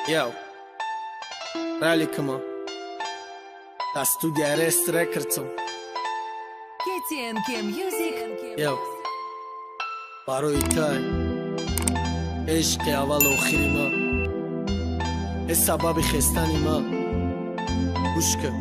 Yo, Раликама. Да студия Rest Records. KTNK Music. Yo, барои тай ишқи аввалу охири ман, э сабаби хестани ман. Гӯш кун.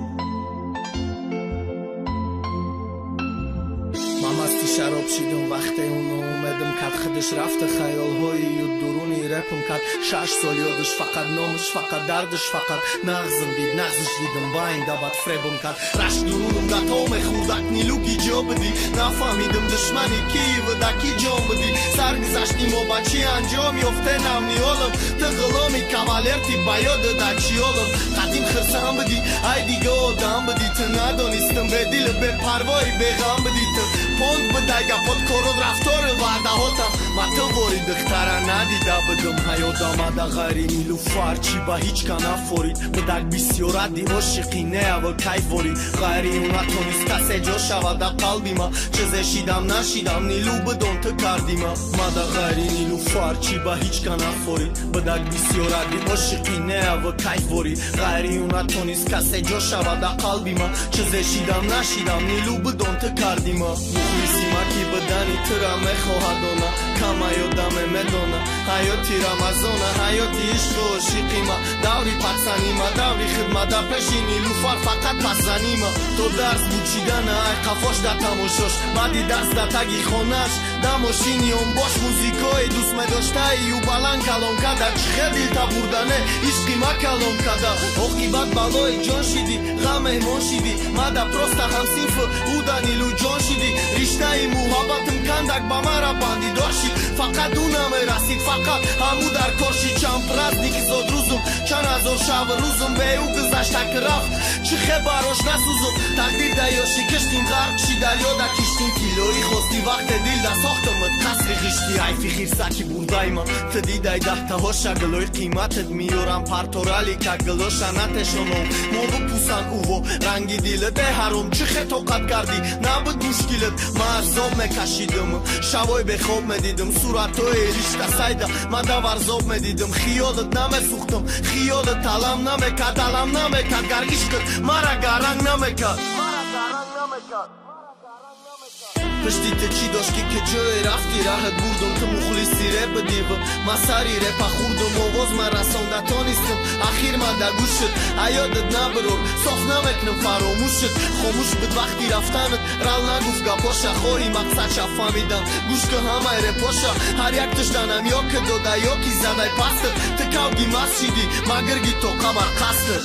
Ман масти шароб шидум, вақте уно омедам кад худаш рафта хаёлҳои ю дуруни репам кад. 6 сол ёдаш, фақат номаш, фақат дардаш, фақат нағзм дид, нағзш дидам, байн дабад фребам кард. Рашк дурунам да то мехӯрдак нилуги ҷо бидӣ, нафаҳмидам душмани киева да ки ҷон бидӣ. Саргузашти мо ба чӣ анҷом ёфте, навниёлам, ту ғуломи кавалерти, ба ёда да чиёлам. Қадим хирсан бидӣ, ай дига одам бидӣ, ту надонистам бедилу бепарвои беғам бидӣ. Ту понд бидай гапот, корот, рафтору ваъдаҳотам, ма ту вори духтара надида будум ҳаётамада ғайри Нилуфар, чӣ ба ҳеҷ ка нафорид. Бидак бисёради ошиқӣ неава кайф ворид, ғайри ӯ натонист касе ҷо шавад да қалби ма. Чизе шидам нашидам, Нилу, бидон, ту кардима. Мада ғайри Нилуфар чӣ ба ҳеҷ ка нафорид. Бидак бисёради ошиқӣ неава кайф ворид, ғайри ӯ натонист касе ҷо шавад да қалби ма. Чизе шидам нашидам, Нилу, бидон, ту кардима. Мухлиси ма ки бидани тура мехоҳад, она кама ёдаме медона. Ҳаёти рамазона, ҳаёти ишқу ошиқима, даври патсанима, даври хидма дар пеши Нилуфар фақат пасзанима. То дарс бучидана ай қафош да тамошош, баъди дарс да таги хонаш, да мошини он бош, музикои дӯст медоштаи ю баланд калон када. Чӣ хел дилта бурдане ишқи ма калон када. Оқибат балои ҷон шидӣ, ғам меҳмон шидӣ, мада просто ҳамсинфу уда Нилу ҷон шидӣ. Риштаи муҳаббатам кандак ба мара бандидор шид, фақат ӯ намерасид, фақат ҳаму дар кор шид. Чанд праздники зодрӯзум, чанд ҳазор шабу рӯзум бе ӯ гузашта ки рафт, чӣ хел барош насӯзум. Тақдир да ёши киштим, ғарқ ши дарё да киштим, тиллоӣ хости вақте дил да сохтамад қасри ғиштӣ. Айфи хирсаки бурдайма, ту дидай даҳтаҳоша, гилои қиматат миёрам парторали ка гилоша натешоном. Мо бипӯсан ӯво ранги дилат ҳаром, чӣ хел тоқат кардӣ, набуд мушкилат? Ман азоб мекашидам, шабои бехоб медидам, суратҳои ришта сайда ман даварзоб медидам. Хиёлат намесӯхтам, хиёлат талам намекард, алам намекард, гар ишқат мара гаранг намекард. Пишти ту чӣ дошт ки куҷое рафтӣ, раҳат бурдум? Ту мухлиси реп бидиву ман сари репа хӯрдум. Овоз ман расонда тонистам, ахир ман да гӯшат аёдат набирор, соф намекунам фаромӯшат. Хомӯш буд вақти рафтанат, рал нагуфт гапоша, хоҳи мақсадша фаҳмидан, гӯш кун ҳамаи репоша. Ҳар як тушданам ё ки дода, ё ки задай пастат. Ту кавги маст шидӣ, ма гирги тоқа бар қасдат.